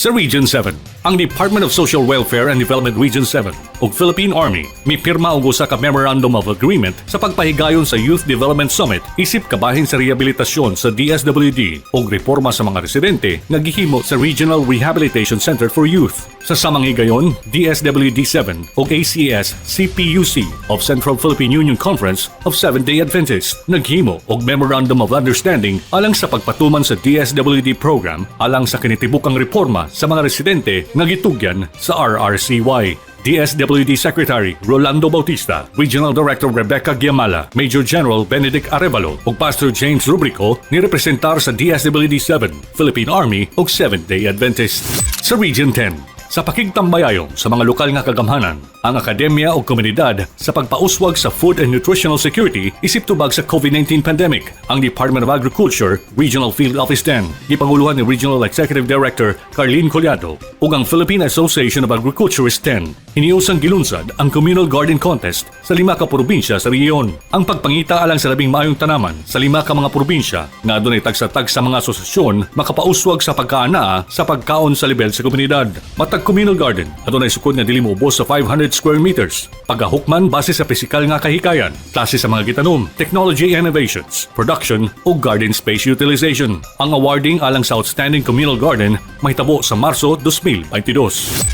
Sa Region 7, ang Department of Social Welfare and Development Region 7 ug Philippine Army mipirma og usa ka Memorandum of Agreement sa pagpahigayon sa Youth Development Summit isip kabahin sa rehabilitasyon sa DSWD ug reforma sa mga residente nga gihimo sa Regional Rehabilitation Center for Youth. Sa samang higayon, DSWD 7 ug ACS CPUC of Central Philippine Union Conference of Seventh-day Adventists naghimo og Memorandum of Understanding alang sa pagpatuman sa DSWD program alang sa kinitibukang reforma sa mga residente nga gitugyan sa RRCY. DSWD Secretary Rolando Bautista, Regional Director Rebecca Giamala, Major General Benedict Arevalo ug Pastor James Rubrico ni representar sa DSWD 7, Philippine Army ug Seventh-day Adventist. Sa Region 10, sa pakigtambayayong sa mga lokal nga kagamhanan, ang akademya o komunidad sa pagpauswag sa food and nutritional security isip tubag sa COVID-19 pandemic. Ang Department of Agriculture, Regional Field Office 10, gipanguluhan ni Regional Executive Director Carlene Collado, ug ang Philippine Association of Agriculturists 10, hiniusang gilunsad ang Communal Garden Contest sa lima ka probinsya sa rehiyon. Ang pagpangita alang sa labing maayong tanaman sa lima ka mga probinsya nga adunay tagsa-tagsa mga asosasyon makapauswag sa pagkaanaa sa pagkaon sa lebel sa komunidad. Matag communal garden adunay sukod nga dili moubos sa 500 square meters. Pagahukman base sa pisikal nga kahikayan, klase sa mga gitanom, technology innovations, production ug garden space utilization. Ang awarding alang sa Outstanding Communal Garden mahitabo sa Marso 2022.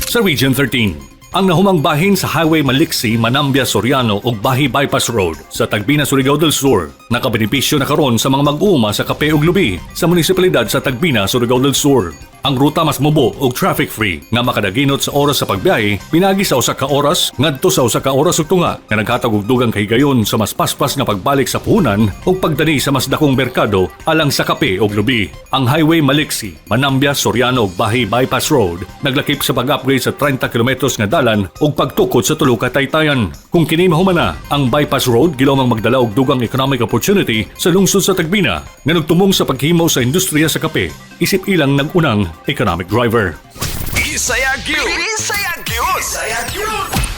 Sa Region 13, ang nahumang bahin sa Highway Maliksi, Manambia, Soriano ug Bahi Bypass Road sa Tagbina, Surigao del Sur nakabenepisyo na karon sa mga mag-uuma sa kape ug lubi sa munisipalidad sa Tagbina, Surigao del Sur. Ang ruta mas mubo og traffic-free nga makadaginot sa oras sa pagbiyahe pinagi sa 1 ka oras ngadto sa 1 ka oras ug tunga nga naghatag og dugang kahigayon sa mas paspas nga pagbalik sa puhunan ug pagdani sa mas dakong merkado alang sa kape ug lubi. Ang Highway Maliksi, Manambia, Soriano ug Bahi Bypass Road naglakip sa pag-upgrade sa 30 kilometros nga dalan ug pagtukod sa tulo ka taytayan. Kung kini mahumana, ang bypass road gilomang magdala og dugang economic opportunity sa lungsod sa Tagbina nga nagtumong sa paghimo sa industriya sa kape isip ilang nag-unang economic driver. Bisaya gyud. Bisaya gyud. Bisaya gyud.